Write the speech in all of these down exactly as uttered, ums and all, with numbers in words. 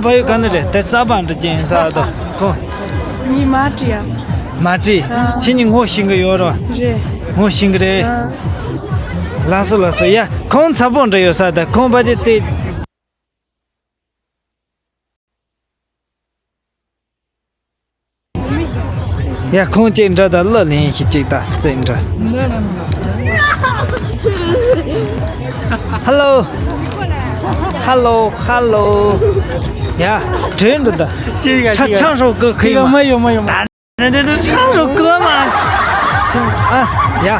ཕ་ཡུལ་ག་ནས་རེད། དེ་གསར་པ་འདྲ་ཅན་ས་དོ་ཁོང་། ངའི་མ་བྲིས་ཡ། མ་བྲིས། ཨ། ཁྱེད་གཉིས་ངོ་ཤེས་གི་ཡོད་རོ། རེད། ངོ་ཤེས་གི་རེད། ཨ། ལགས་སོ་ལགས་སོ། ཡ་ཁོང་ཚ་པོ་འདྲ་ཡོད་ས་དང་ཁོང་པ་ཅི་སྟེ། ཡ་ཁོང་ཅིག་འདྲ་དང་གླུ་ལེན་ཤིག་ཅིག་ད་རྩེ་འདྲ། ཧ་ལོ། ཧ་ལོ་ཧ་ལོ། ཡ་དྲན་འདུག་ད། ཅིག་ཡ་ཁྲ་ཅིག་ཡ་ཁྲང་ཧྲོ་ཀི་ཁི་ཅིག་ཡ་མ་མ་ཡོད་མ་ཡོད་མ། ད་འདི་འདི་ཁྲང་ཧྲོ་ཀི་མ། ཨ་ཡ།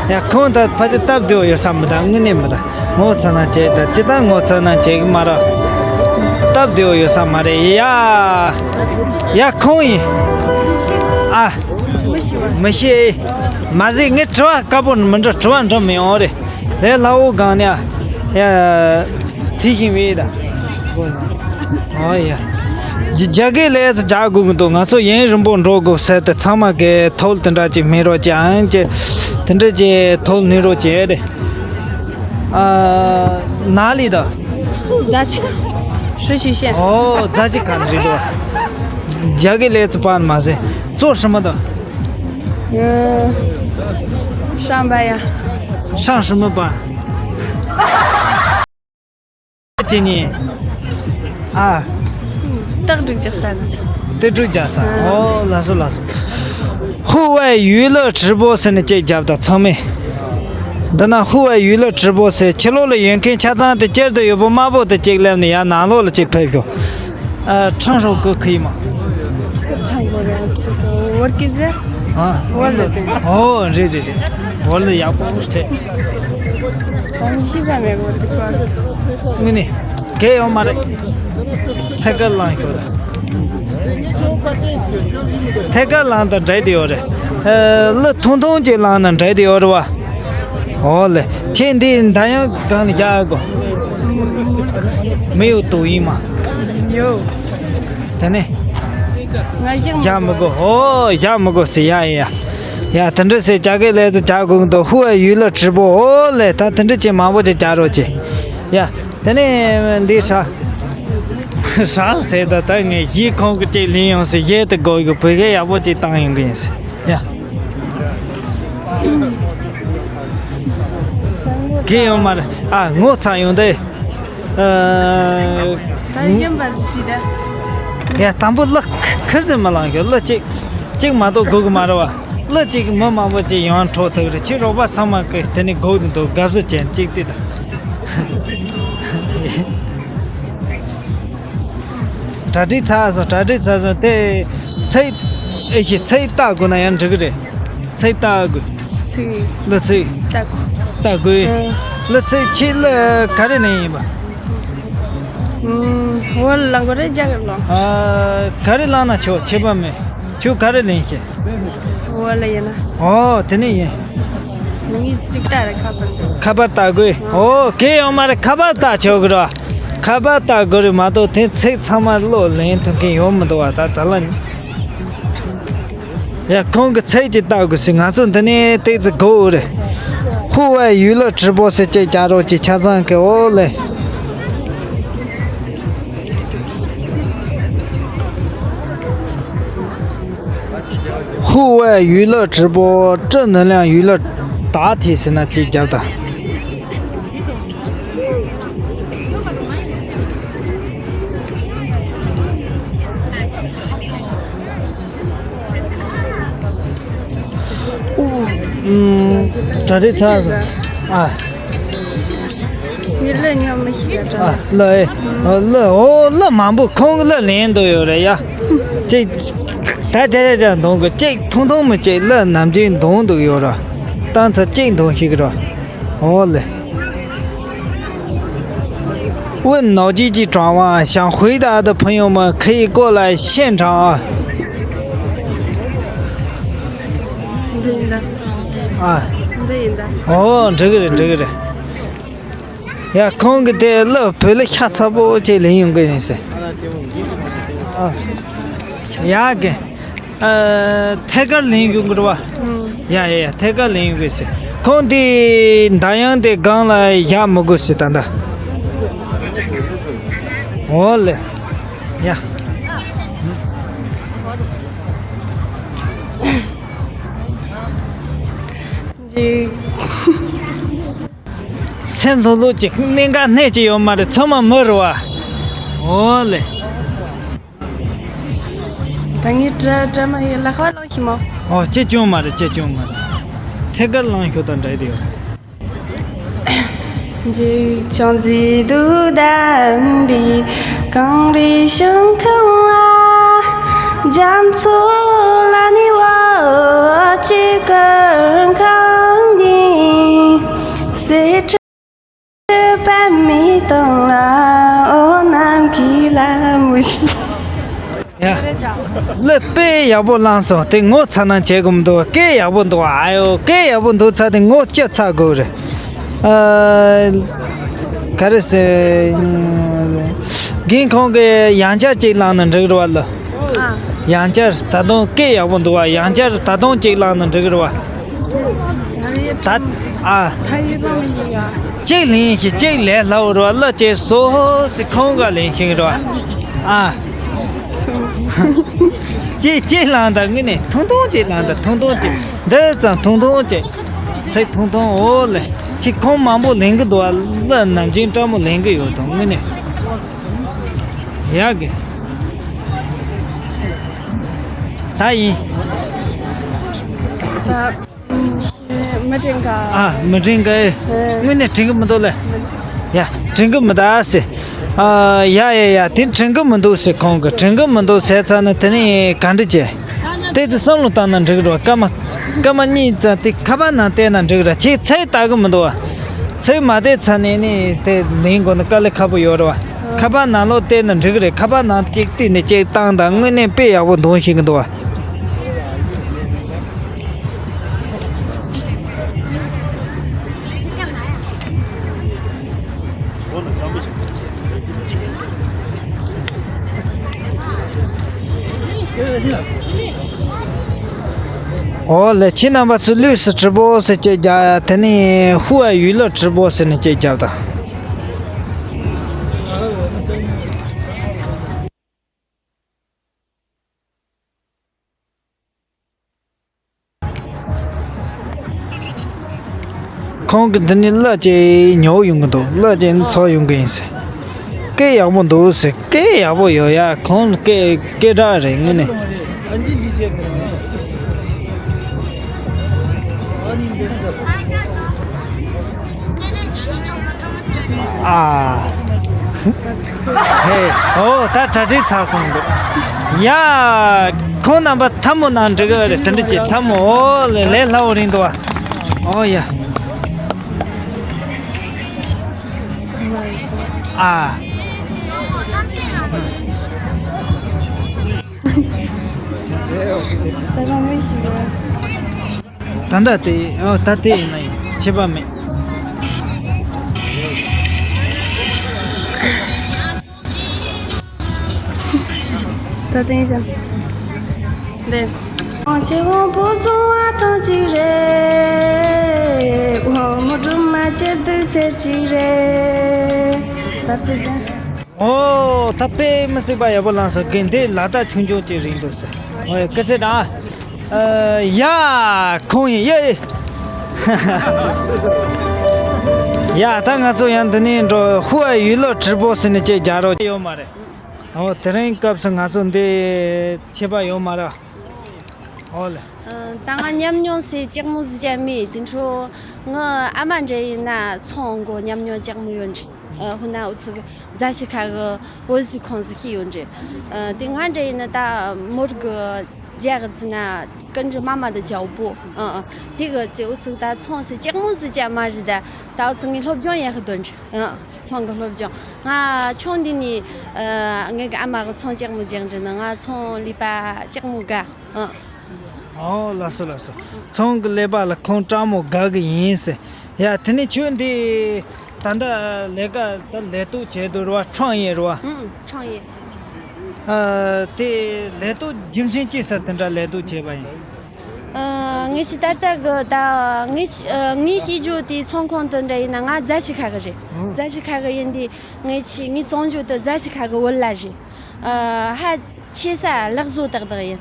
ཡ་ཁོང་ད་ཕ་ཅི་སྟབས་བདེ་བོ་ཡོད་ས་མི་ད་དངོས་གནས་མི་ད། ངོ་ཚ་ན་བྱེད་ད་ཅི་ད་ངོ་ཚ་ན་བྱེད་གི་མ་ར། སྟབས་བདེ་བོ་ཡོད་ས་མ་རེད་ཡ། ཡ་ཁོང་ཡིན། ཨ། མི་ཤེས། མ་ཟད་ངས་དྲི་བ་དཀར་པོ་མི་འདྲི་དྲི་བ་འདྲི་མི་ཡོང་རེད། ལས་སླ་བོ་གང་ནས་ཡ། དེ་བཞིན་བས་ད། ཨོ་ཡ། རྒྱ་རྒྱ་སྐད་ལས་ཙི་རྒྱག་དགོས་གི་འདུག་ང་ཚོ་ཡུན་རིང་པོ་འགྲོ་དགོས་ཟེར་ཏེ་ཚང་མ་གི་ཐོལ་དེ་འདྲ་ཅིག་མི་རོགས་ཀྱི་ཨང་ཀྱི་དེ་འདྲ་ཅིག་ཐོལ་ནི་རོགས་ཀྱི་རེད། ཨ། ནཱ་ལི་ད། རྫ་ཆུ། ཧྲི་ཞུ་ཤེ། ཨོ་རྫ་ཆུ་ག་ནས་རེད་འདུག་རྒྱ་སྐད་ལས་ཙི་པ་ནི་མ་ཟད་ཙོ་ཧྲི་མ་ད། ཧྲང་པ་ཡ། ཧྲང་ཧྲི་མ་པ། ཅི་ནི། ཨ། སྟག་སྒྲིག་རྒྱག་ས་ནི། སྟག་སྒྲིག་རྒྱག་ས། ཨོ་ལགས་སོ་ལགས་སོ། 户外娱乐直播 ཟེར་ནས་ཅིག་རྒྱབ་དང་ཚང་མས། འདི་ན 户外娱乐直播 ཟེར་ཕྱི་ལོགས་ལ་ཡོད་མཁན་ཆ་ཚང་དེ་ཅེར་དུ་ཡོད་པོ་དམར་པོ་དེ་ཅིག་སླེབས་ནས་ཡར་ནང་ལོགས་ལ་ཅིག་ཕེབས་ཤོག་ཨ། ཁྲང་ཧྲོ་ཀི་ཁི་ཡིན་མ། ཁྲང་ཧྲོ་ཀི་ཟེར། ཨ། ཝོ་ལ་ཟེར། ཨོ་རེད་རེད་རེད། ཝོ་ལ་ཡག་པོ་ཐེ། ད་ནི་ཤི་ས་མེད་གོ་དེ་གོ། ངི་ནི། གེ་ཡོང་མ་རེད། ཐད་ཀར་ལངས་ཤོག་ད། ཐད་ཀར་ལངས་དང་འདྲ་དེ་ཡོད་རེད། ཨ། གླུ་ཐུང་ཐུང་ཅིག་ལངས་ན་འདྲ་དེ་ཡོད་རེད་བ། ཨོ་ལེ། ཁྱེད་འདི་ད་ཡང་གང་ནས་བཞག་གོ། མི་ཡོད་དོ་ཡིན་མ། ཡོ། དེ་ནས། ང་ཡག་མི་ཡག་མི་དགོས། ཨོ་ཡག་མི་དགོས་ཟེར་ཡ་ཡ་ཡ། ཡ་དེ་འདྲ་ཟེར་རྒྱ་སྐད་ལས་ཚོ་རྒྱག་དགོས་འདུག 户外娱乐直播 ཨོ་ལེ། ད་དེ་འདྲ་ཅིག་མང་པོ་ཅིག་རྒྱག་རོགས་གྱིས། ཡ་དེ་ནས་འདི་ཧྲ། ཧྲང་ཟེར་ད་ད་ངས་གཞིས་ཁོང་གི་ཅིག་ལེན་ཡོང་ཟེར་གཞས་དེ་དགོས་ཡོད་བོད་སྐད་ཡག་པོ་ཅིག་བཏང་ཡོང་གི་ཡིན་ཟེར། ཡ། གིན་ཡོང་མ་རེད། ཨ་ངོ་ཚ་ཡོང་དེ། ཨ། ད་ཡིན་པ་ཟི་ཁྲི་ད། ཡ་དང་པོ་གླུ་ཁ་ཁར་ཟིན་མ་ལང་གི་གླུ་གཅིག་གཅིག་མ་གཏོགས་དགོས་གི་མ་རེད་བ། གླུ་གཅིག་མི་མང་པོ་ཅིག་ཡོང་འཕྲོ་ཐུབ་རེད། ཁྱེད་རོགས་པ་ཚང་མ་གི་དེ་ནི་དགོས་འདུག་དགའ་བསུ་ཅན་གཅིག་དེ་དང་། གྲ་སྒྲིག་ཚར་སོང་། གྲ་སྒྲིག་ཚར་སོང་། དེ་ཚིག་ཨེ་ཤི་ཚིག་ལྟ་དགོས་ན་ཡང་འགྲིག་གི་རེད། ཚིག་ལྟ་དགོས། ཚིག་གླུ་ཚིག་ལྟ་དགོས། ལྟ་དགོས། ཨ། གླུ་ཚིག་ཁྱེད་གླུ་ག་རེ་ལེན་ཡིན་པ། ཨུམ། ཝོ་ལ་ལང་གོ་རེ་རྒྱ་གར་ལོ། ཨ། ག་རེ་ལང་ན་ཆོག་ཁྱད་པར་མེད། ཁྱོད་ག་རེ་ལེན་ཤེས། ཝོ་ལ་ཡིན་ན། ཨོ་དེ་ནི་ཡིན། ངས་གཅིག་ལྟ་རེ་ཁ་པར་ལྟ། ཁ་པར་ལྟ་དགོས། ཨོ་གེ་ཡོང་མ་རེད། ཁ་པར་ལྟ་ཆོག་གི་རེད། ཁ་པར་ལྟ་དགོས་རེད་མ་གཏོགས་དེ་ཚིག་ཚང་མ་བློ་ལེན་ཐུབ་མཁན་ཡོང་མི་འདུག་བ། ད་ད་ལ། ཡ་ཁོང་གི་ཚིག་ཅིག་ལྟ་དགོས་ཟེར། ང་ཚོ་འདི་ནས་ཏོག་ཙམ་སྒུག་རེད། 户外娱乐直播 ཟེར་ཅིག་རྒྱག་རོགས་གྱིས་ཆ་ཚང་གི། ཨོ་ལེ། 户外娱乐直播，正能量娱乐答题 ཟེར་ན་ཅིག་རྒྱབ་དང་། ཨུམ། གྲ་སྒྲིག་ཚར་སོང་། ཨ། ངས་གླུ་ཉོ་མི་ཤེས་ཡ་ཨ། གླུ་ཨེ། ཨ། གླུ་ཨོ་གླུ་མང་པོ་ཁོང་གི་གླུ་ལེན་འདུག་ཡོད་རེད་ཡ། ཅིག་ད་དེ་དེ་དེ་འདོན་གི། ཅིག་ཐུང་ཐུང་མི་ཅིག་གླུ་ནམ་རྒྱུན་འདོན་འདུག་ཡོད་ར། ཏང་ཚ་ཅིག་འདོན་ཤེས་གི་ར། ཨོ་ལེ། 问脑筋急转弯，想回答的朋友们可以过来现场啊。འདི་ཡིན་ད། ཨ། འདི་ཡིན་ད། ཨོ་འགྲིག་གི་རེད། འགྲིག་གི་རེད། ཡ་ཁོང་གི་དེ་གླུ་བོད་གླུ་ཤ་ཚ་པོ་ཅིག་ལེན་ཡོང་གི་ཡིན་ཟེར། ཨ། ཡ་གི། ཨ། ཐད་ཀར་ལེན་ཡོང་གི་རེད་བ། ཨུམ། ཡ་ཡ་ཡ་ཐད་ཀར་ལེན་ཡོང་གི་ཟེར། ཁོང་དེ་མདའ་ཡང་དེ་སྒང་ལ་བཞག་མི་དགོས་ཟེར་ད་ལྟ། འོ་ལེ། ཡ། འཇིགས། སེམས་ལྷོད་ལྷོད་ཀྱི་གནད་འགག་སྣེ་གཅིག་ཡོད་མ་རེད། ཚང་མ་མི་རེད་བ། འོ་ལེ། ད་ངས་དྲི་དྲི་མ་ཡིན་ལ་ཁ་ལོག་ཤི་མོ། ཨོ་ཅི་སྐྱོན་མ་རེད། ཅི་སྐྱོན་མ་རེད། ཐད་ཀར་ལངས་ཤོག་དང་འདྲ་ཡི་ཡོད། འཇིགས་སྐྱོང་མཛེས་སྡུག་ལྡན་པའི་གངས་རི་ཞིང་ཁམས་ལ། རྒྱ་མཚོ་ལ་ནི་བ་ཅི་ཀུན་ཁང་ནི་སེ། པདྨའི་སྟེང་ལ་འོ་ནམ་མཁའི་ལ་མུ་བཞིན། ཡ། ལགས་དཔེ་ཡག་པོ་བླངས་སོང་། དེ་ངོ་ཚ་ན་བྱེད་དགོས་མི་འདུག་སྐད་ཡག་པོ་འདུག་ཨ་ཡོ་སྐད་ཡག་པོ་འདུག་ཚ་དེ་ངོ་ཅི་ཚ་དགོས་རེད། ཨ། ག་རེ་ཟེར། རྒན་ཁོང་གིས་ཡང་བསྐྱར་གཅིག་བླངས་ན་འགྲིག་རེད་བ་ལགས། ཨ། ཡང་བསྐྱར་ད་དུང་སྐད་ཡག་པོ་འདུག་བ། ཡང་བསྐྱར་ད་དུང་གཅིག་བླངས་ན་འགྲིག་རེད་བ། ད་ཨ། གཅིག་ལེན་ཞིག་གཅིག་ལས་སླ་བོ་རེད་བ། ལགས་ཅེས་སོ་སི་ཁོང་ག་ལེན་ཞིག་རེད་བ། ཨ། གཅིག་གཅིག་བླངས་དང་ངི་ནས་ཐུང་ཐུང་གཅིག་བླངས་དང་ཐུང་ཐུང་གཅིག་འདི་ཙམ་ཐུང་ཐུང་གཅིག་ཚིག་ཐུང་ཐུང་འོ་ལེ། ཁྱི་ཁོང་མང་པོ་ལེན་གི་འདུག་བ། ལགས་ནམ་རྒྱུན་སྤྲང་མོ་ལེན་གི་ཡོད་དང་ངི་ནས། ཡག་གི། ད་ཡིན། ད་མི་དྲན་ག་ཨ། མི་དྲན་ག་ཨེ། ཨེ། དངོས་གནས་དྲན་གི་མི་འདུག་ལེ། ཡ། དྲན་གི་མི་འདུག་ཟེར། ཨ། ཡ་ཡ་ཡ། དེ་དྲན་གི་མི་འདུག་ཟེར། ཁོང་གི་དྲན་གི་མི་འདུག་ཟེར་ཚར་ན་དེ་ནས་ག་འདྲ་བྱེད། དེ་ཚོ་བསམ་བློ་བཏང་ན་འགྲིག་རོགས། སྐར་མ། སྐར་མ་གཉིས་ཙམ་དེ་ཁ་པར་ནང་བལྟས་ན་འགྲིག་ར། ཁྱེད་ཚད་ལྟ་གི་མི་འདུག་བ། ཚད་མ་བལྟས་ཚར་ནས་ནི་དེ་ལེན་དགོས་ན་དཀའ་ལས་ཁག་པོ་ཡོད་རེད་བ། ཁ་པར་ནང་ལོགས་བལྟས་ན་འགྲིག་གི་རེད། ཁ་པར་ནང་གཅིག་བལྟས་ནས་གཅིག་བཏང་དང་དངོས་གནས་དཔེ་ཡག་པོ་འདོན་ཤེས་ཀྱི་འདུག་བ། ཨོ་ལེ། ཁྱེད་རྣམ་པ་ཚོས་ལུས་སུ་ཁྲི་པོ་ཟེར་གཅིག་རྒྱག་ཡ། དེ་ནས་ཧུ་ཨ་ཡུལ་ལོ་ཁྲི་པོ་ཟེར་ནས་གཅིག་རྒྱབ་དང་། ཁོང་གི་འདི་ནས་གླུ་ཅིག་ཉོ་ཡོང་གི་འདུག་གླུ་ཅིག་འཚོལ་ཡོང་གི་ཡིན་ཟེར། སྐད་ཡག་པོ་འདུག་ཟེར། སྐད་ཡག་པོ་ཡོད་ཡ། ཁོང་སྐད་སྐད་གྲགས་རེད་དངོས་གནས། ཨ། ཧེ། ཨོ་ད་གྲ་སྒྲིག་ཚར་སོང་འདུག་ཡ། ཁོང་རྣམ་པ་ཐལ་མོ་ནང་འགྲིག་གི་རེད། དེ་འདྲ་ཅིག་ཐལ་མོ། ཨོ་ལེ་ལས་སླ་བོ་རིང་འདུག་བ། ཨོ་ཡ། ཨ། ད་རང་མི་ཤེས་གི། ད་ལྟ་དེ། ཨོ་ད་དེ་ཡིན་ན་ཡིན། ཁྱད་པར་མེད། ད་དེ་ཡིན་ཤག་འདི། ཆེ་དབང་པོ་བཙོང་བ་ཐང་གཅིག་རེད། དབང་མོ་སྒྲོལ་མ་ཅེར་དུ་ཚེར་གཅིག་རེད། ད་དེ་ཅན། ཨོ་ད་དཔེ་མི་སྲིད་པ་ཡག་པོ་བླངས་སོང་། དགེ་འདི་ལ་ད་ཆུང་ཆུང་ཅིག་རིང་འདུག་ཟེར། ཨོ་ཡ། སྐུ་ཚེ་དང་། ཨ། ཡ། ཁོང་ཡིན་ཡ། ཡ། ད་ང་ཚོ་ཡང་འདི་ནས་འགྲོ། ཧུ་ཨ་ཡུལ་ལོ་ཁྲི་པོ་ཟེར་ནས་ཅིག་རྒྱག་རོགས། ཡོད་མ་རེད། ཨོ་དེ་རིང་སྐབས་སུ་ང་ཚོ་འདི་ཁྱད་པར་ཡོད་མ་རེད། ཨོ་ལེ། ཨ། ད་ང་ཉམས་མྱོང་ཟེར་ལྕགས་མོ་ཟེར་ཅག་མེད། དེ་འཕྲོ་ངའི་ཨ་མ་འདྲ་ཡིན་ན་ཚོང་གི་ཉམས་མྱོང་ལྕགས་མོ་ཡོད་རེད། ཨ། ཧུ་ན་འུ་ཚོ་གི་རྫ་ཆུ་ཁ་གི་འོ་ཟི་ཁོང་ཟི་ཁི་ཡོད་རེད། ཨ། དེ་ང་འདྲ་ཡིན་ན་ད་མོར་གི་རྒྱག་ཟི་ན་ཀུན་རི་མ་མ་ད་ཇའོ་པོ། ཨ། ཨ། དེ་གི་ཚེ་འུ་ཚོ་ད་ཚོང་ཟེར་ལྕགས་མོ་ཟེར་ཅག་མ་རེད། ད་ད་འུ་ཚོ་ངའི་སློབ་སྦྱོང་ཡག་གི་དོན་རེད། ཨ། ཚོང་གི་སློབ་སྦྱོང་། ང་ཆུང་དུས་ནས། ཨ། ངའི་གི་ཨ་མ་གི་ཚོང་ལྕགས་མོ་རྒྱག་འདྲི་ན་ང་ཚོང་ལས་པ་ལྕགས་མོ་དགའ། ཨ། ཨོ་ལགས་སོ་ལགས་སོ། ཚོང་གི་ལས་པ་ལ་ཁོང་ལྕགས་མོ་དགའ་གི་ཡིན་ཟེར། ཡ། དེ་ནས་ཁྱོད་འདི་ད་ལྟ་ལས་ཀ་ད་ལས་གཏོད་བྱེད་དུ་རེད་བ། ཁྲང་ཡེ་རེད་བ། ཨང་། ཁྲང་ཡེ། ཨ། དེ་ལས་གཏོད་རྒྱུ་མཚན་ཅི་ཟེར་དེ་འདྲ་ལས་གཏོད་བྱས་པ་ཡིན། ཨ། ངས་ཅི་ད་ལྟ་གི་ད་ངས་ཨ། ངའི་སྐྱེས་རྒྱུ་དེ་ཚོང་ཁང་དུ་འདྲ་ཡིན་ན་ང་རྫ་ཆུ་ཁ་གི་རེད། ཨང་། རྫ་ཆུ་ཁ་གི་ཡིན་དུས་ངས་ཅི་ངའི་བཙོང་རྒྱུ་དེ་རྫ་ཆུ་ཁ་གི་བོད་ལྭ་རེད། ཨ། ཧ་ཆེ་ས་ལག་བཟོ་ཏག་ཏག་ཡིན།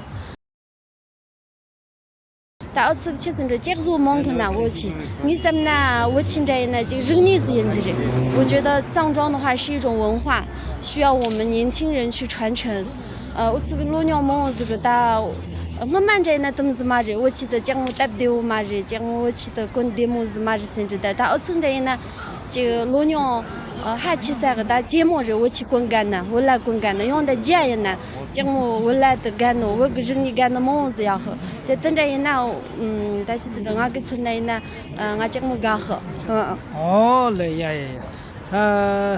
ད་ཨུ་ཚུགས་ཆི་ཟིག་འགྲོ་ལྕགས་བཟོ་མང་གི་ན་བོད་ཆི། ངས་བསམ་ན་བོད་ཆི་འདྲ་ཡིན་ན་ཅིག་རིག་གནས་ཟིག་ཡིན་གྱི་རེད། 我觉得藏庄的话是一种文化，需要我们年轻人去传承。 ཨ། ཨུ་ཚུགས་ལོ་ཉོ་མང་ཟིག་གི་ད། སྔོན་མ་འདྲ་ཡིན་ན་དུམ་ཟིག་མ་རེད། བོད་ཆི་དུ་ལྕགས་མོ་སྟབས་བདེ་བོ་མ་རེད། ལྕགས་མོ་བོད་ཆི་དུ་གོན་བདེ་མོ་ཟིག་མ་རེད་ཟེར་གྱི། ད་ད་ཨུ་ཚུགས་འདྲ་ཡིན་ན་ཅིག་ལོ་ཉོ་ཧ་ཆེ་ས་གི་ད་ཇེ་མང་རེད། བོད་ཆི་གོན་ག་ན་བོད་ལྭ་གོན་ག་ན་ཡང་ད་རྒྱ་ཡིན་ན་ལྕགས་མོ་བོད་ལྭ་དུ་ག་ནོ་བོད་གི་རིག་གནས་ག་ནོ་མང་ཟིག་ཡོད་གི། དེ་དེ་འདྲ་ཡིན་ན། ཨུམ། ད་ཆི་ཟིག་འགྲོ་ང་གི་ཚུལ་ན་ཡིན་ན། ཨ། ང་ལྕགས་མོ་དགའ་ཧི། ཨ། ཨོ་ལེ། ཡ་ཡ་ཡ། ཨ།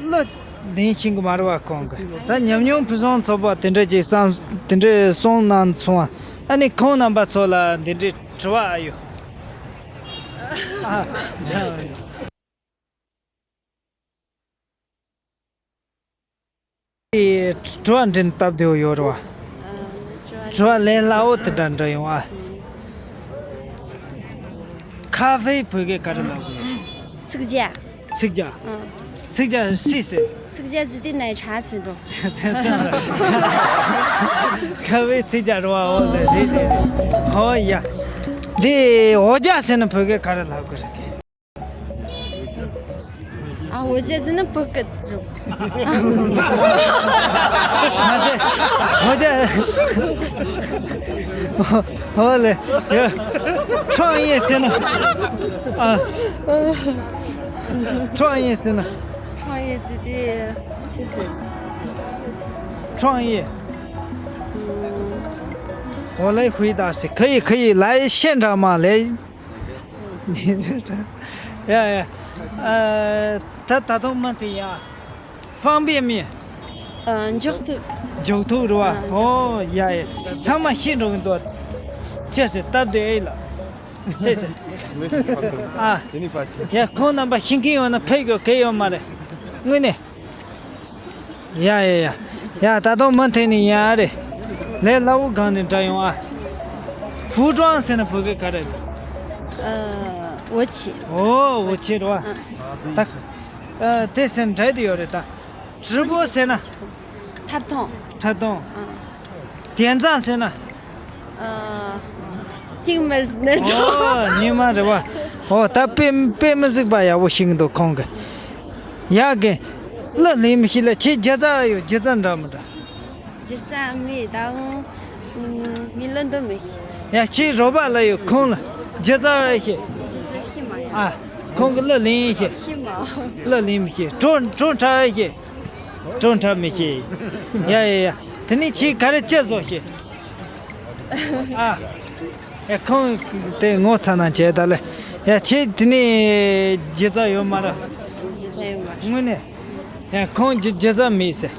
གླུ་ལེན་ཤེས་གི་མ་རེད་བ་ཁོང་གི། ད་ཉམས་མྱོང་ཕུན་སུམ་ཚོགས་པ་དེ་འདྲ་ཅིག་བསམ་དེ་འདྲ་གསུངས་གནང་སོང་བ། ཨ་ནི་ཁོང་རྣམ་པ་ཚོ་ལ་འདི་འདྲའི་དྲི་བ་ཨ་ཡོད། ཨ། དྲི་བ་འདྲི་ན་སྟབས་བདེ་བོ་ཡོད་རེད་བ། ཨ། དྲི་བ་ལས་སླ་བོ་དེ་འདྲ་འདྲ་ཡོང་ཨ། ཁ་ཧྥེ་བོད་སྐད་ག་རེ་ལབ་དགོས་རེད། 赤脚། 赤脚། ཨ། 赤脚是什么？ 赤脚是指奶茶是不？ ཁ་ཧྥེ་赤脚རེད་བ། འོ་ལེ། རེད་རེད་རེད། ཧོ་ཡ། འདི་འོ་ཇ་ཟེར་ན་བོད་སྐད་ག་རེ་ལབ་དགོས་རེད། ཨ། འོ་ཇ་ཟེར་ན་བོད་སྐད་རེད། མ་ཟེར། འོ་ཇ། ཧོ་ལེ། ཡ། 创业 ཟེར་ན། ཨ། 创业 ཟེར་ན། 创业之地，其实。 创业。 我来回答是可以，可以，来现场嘛，来。 ཡ་ཡ། ཨ། ད་ད་དུང་མུ་མཐུད་ཡ། 方便面། 呃，འཇོག་ཐུབ། འཇོག་ཐུབ་རེད་བ། ཨ། འཇོག་ཐུབ། ཨོ་ཡ་ཡ། ཚང་མ་ཤེས་འགྲོ་གི་འདུག་ཅེས་སྟབས་བདེ་ཨེ་ལ། ཅེས། ཨ། ཡ། ཁོང་རྣམ་པ་ཤེས་མཁན་ཡོད་ན་ཕེབས་དགོས་གལ་ཡོད་མ་རེད། དངོས་གནས། ཡ་ཡ་ཡ། ཡ། ད་དུང་མུ་མཐུད་ནས་ཡ་རེད། ལས་སླ་བོ་སྒང་ནས་འདྲ་ཡོང་ཨ། 服装 ཟེར་ན་བོད་སྐད་ག་རེ་རེད། ཨ། 武器། ཨོ། 武器 རེད་བ། ཨ། ད། ཨ། དེ་ཟེར་ན་འདྲ་དེ་ཡོད་རེད་ད། 直播 ཟེར་ན། ཐབ་ཐང་། ཐབ་ཐང་། ཨ། 点赞 ཟེར་ན། ཨ། ཐིག་མར་ནས། ཨོ། ཉི་མ་རེད་བ། ཨོ། ད་དཔེ་དཔེ་མི་སྲིད་པ་ཡག་པོ་ཤེས་ཀྱི་འདུག་ཁོང་གིས། ཡག་གི། གླུ་ལེན་མི་ཤེས་ལ། ཁྱེད་སྒྱུ་རྩལ་ཡོད། སྒྱུ་རྩལ་འདྲ་མི་འདྲ། སྒྱུ་རྩལ་མེད་ད། ཨང་། ངས་གླུ་འདོན་མི་ཤེས། ཡ། ཁྱེད་རོགས་པ་ལ་ཡོད། ཁོང་ལ་སྒྱུ་རྩལ་ཤེས། སྒྱུ་རྩལ་ཤེས་མ་ཡ། ཨ། ཁོང་གིས་གླུ་ལེན་ཤེས། ཤེས་མ། གླུ་ལེན་མི་ཤེས། བྲོ་བྲོ་འཁྲབ་ཤེས། བྲོ་འཁྲབ་མི་ཤེས། ཡ་ཡ་ཡ། དེ་ནས་ཁྱེད་ག་རེ་སྐྱེ་བཟོ་ཤེས། ཨ། ཡ། ཁོང་དེ་ངོ་ཚ་ན་བྱས་ད་ལེ། ཡ། ཁྱེད་དེ་ནས་སྒྱུ་རྩལ་ཡོད་མ་རེད། སྒྱུ་རྩལ་ཡོད་མ་རེད། དངོས་གནས། ཡ། ཁོང་སྒྱུ་སྒྱུ་རྩལ་མེད་ཟེར།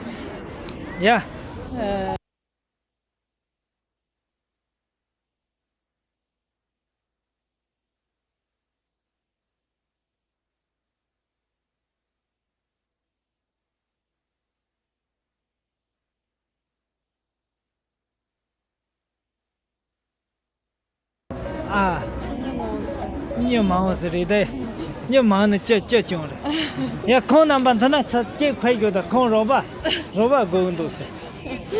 ཡ། ཨ། ཨ། མྱི་མང་བོ་ཟེར་རེད་དེ། མྱི་མང་ནི་ཅི་ཅི་ཅུང་རེད། ཡ། ཁོང་རྣམ་པ་འདི་ན་ཚ་གཅིག་ཕེབས་རྒྱུ་དང་ཁོང་རོགས་པ་རོགས་པ་དགོས་ཀྱི་འདུག་ཟེར།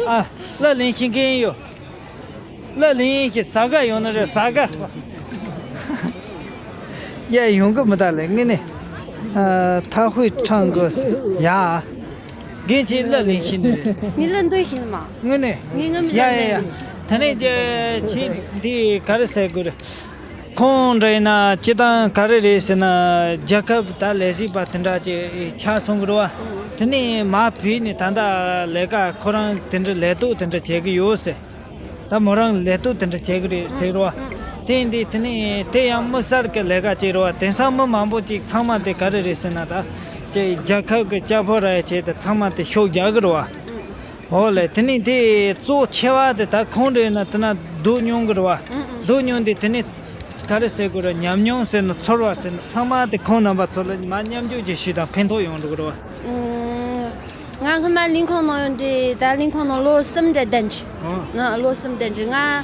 ཨ། གླུ་ལེན་ཤེས་མཁན་ཡོད། གླུ་ལེན་ཤེས་ས་ག་ཡོང་ནི་རེད། ས་ག། ཡ། ཡོང་གི་མི་ད་ལེ། ངས་ནི། ཨ། ཐ་ཧུའི་ཁྲང་གི་ཟེར་ཡ། རྒན་ཁྱེད་གླུ་ལེན་ཤེས་ནི་རེད། ངས་གླུ་འདོན་ཤེས་ནི་མ། དངོས་གནས། ངས་ངམ་ཡ་ཡ་ཡ། ད་ནས་ཀྱི་ཁྱེད་འདི་ག་རེ་ཟེར་དགོས་རེད། ཁོང་འདྲ་ཡིན་ན་སྤྱི་བཏང་ག་རེ་རེད་ཟེར་ན། རྒྱལ་ཁབ་ད་ལས་བྱེད་པ་དེ་འདྲ་ཅིག་ཆགས་སོང་གི་རེད་བ། དེ་ནས་མར་བུད་ནས་ད་ལྟ་ལས་ཀ་ཁོ་རང་དེ་འདྲ་ལས་གཏོད་དེ་འདྲ་བྱེད་ཀྱི་ཡོད་ཟེར། ད་མོ་རང་ལས་གཏོད་དེ་འདྲ་བྱེད་ཀྱི་རེད་ཟེར་རོ། དེ་ཡིན་དུས་དེ་ནས་དེ་ཡང་དམིགས་བསལ་གྱི་ལས་ཀ་བྱེད་རོ། དེང་སང་མི་མང་པོ་ཅིག་ཚང་མ་དེ་ག་རེ་རེད་ཟེར་ན། ད་ཅིག་རྒྱལ་ཁབ་ཀྱི་སྐྱ་ཕོ་ར་ཡ་བྱས་ཏེ་ཚང་མ་དེ་ཤུགས་རྒྱག་གི་རེད་བ། འོ་ལེ། དེ་ནས་དེ་གཙོ་ཆེ་བ་དེ་ད་ཁོང་རེད་ན་དེ་ན་སྡུག་མྱོང་གི་རེད་བ། སྡུག་མྱོང་དེ་དེ་ནས་ག་རེ་ཟེར་དགོས་རེད། ཉམས་མྱོང་ཟེར་ན་ཚོར་བ་ཟེར་ན་ཚང་མ་དེ་ཁོང་རྣམ་པ་ཚོ་ལ་མར་མཉམ་འཇོག་བྱེད་ཤུལ་དང་ཕན་ཐོགས་ཡོང་འགྲོ་གི་རེད་བ། ང་སྔོན་མ་ལས་ཁུངས་ནང་ཡོད་འདྲི། ད་ལས་ཁུངས་ནང་ལོ་གསུམ་འདྲ་བསྡད་འདྲི། ང་ལོ་གསུམ་བསྡད་འདྲི། ང་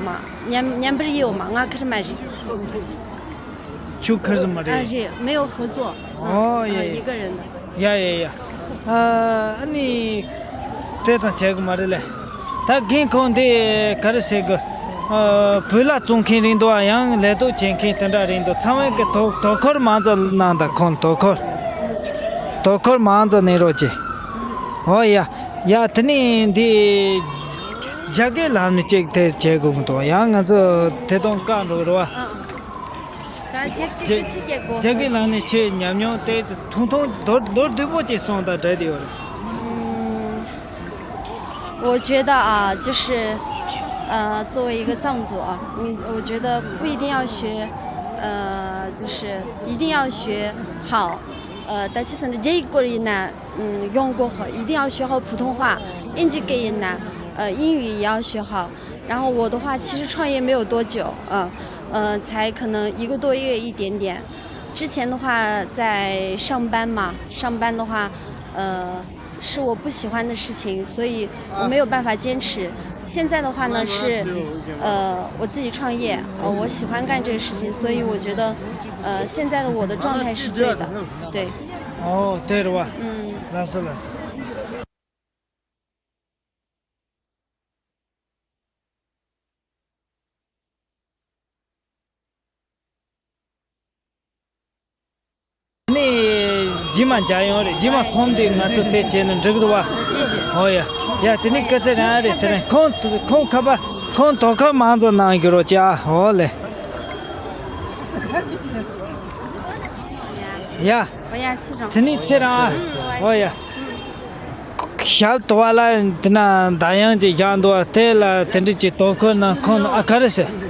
ཡོད་མ། མཉམ་མཉམ་པར་ཡོད་མ། ང་ཁེར་མ་རེད། ཁྱོད་ཁེར་ཟིག་མ་རེད། 啊，是，没有合作。 ཨོ་ཡ། 啊，一个人的。 ཡ་ཡ་ཡ། ཨ་ནི། དེ་ཙམ་བྱེད་གི་མ་རེད་ལེ། ད་རྒན་ཁོང་འདི་ག་རེ་ཟེར་གི། ཨ། བོད་ལྭ་བཙོང་མཁན་རེད་འདུག་ཨ། ཡང་ལས་གཏོད་བྱེད་མཁན་དེ་འདྲ་རེད་འདུག་ཚང་མས་གི་དོ་དོ་ཁུར་མང་ཙམ་གནང་དང་། ཁོང་དོ་ཁུར། དོ་ཁུར་མང་ཙམ་གནང་རོགས་གྱིས། ཨོ་ཡ། ཡ། དེ་ནས་འདི་རྒྱ་སྐད་ལམ་ནས་ཅིག་དེ་བྱེད་དགོས་འདུག་ཡང་ང་ཚོ་དེ་དང་བཀག་འགྲོ་རོགས། ཨ། ད་རྒྱ་སྐད་ཅིག་བཤད་དགོས། རྒྱ་སྐད་ལམ་ནས་ཁྱེད་ཉམས་མྱོང་དེ་ཐུང་ཐུང་མདོར་མདོར་བསྡུས་པོ་ཅིག་གསུངས་དང་འདྲ་དེ་ཡོད་རེད། 嗯，我觉得啊，就是，呃，作为一个藏族啊，嗯，我觉得不一定要学，呃，就是一定要学好，呃，但是呢，这一个人呢，嗯，用过后，一定要学好普通话，应急给人呢，呃，英语也要学好。然后我的话，其实创业没有多久，嗯，呃，才可能一个多月一点点。之前的话在上班嘛，上班的话，呃，是我不喜欢的事情，所以我没有办法坚持。现在的话呢，是，呃，我自己创业，呃，我喜欢干这个事情，所以我觉得，呃，现在的我的状态是对的，对。 ཨོ་དེ་རེད་བ། 嗯。 ལགས་སོ་ལགས་སོ། ནི་རྗེས་མ་མཇལ་ཡོང་རེད། རྗེས་མ་ཁོང་དེ་ང་ཚོ་དེ་བྱས་ན་འགྲིག་རེད་བ། ཨོ་ཡ། ཡ། དེ་ནི་སྐད་ཆ་རང་རེད། དེ་རིང་ཁོང་ཁོང་ཁ་པ་ཁོང་དོ་ཁུར་མང་ཙམ་གནང་རྒྱུ་རོགས་བྱ། ཨོ་ལེ། ཡ། དེ་ནི་ཚེ་རིང་། ཨོ་ཡ། ཞབས་ཏོ་བ་ལ་དེ་ན་ད་ཡང་ཅིག་བཞག་འདུག་དེ་ལ་དེ་འདྲ་ཅིག་དོ་ཁུར་གནང་ཁོང་ཨ་ག་རེ་ཟེར།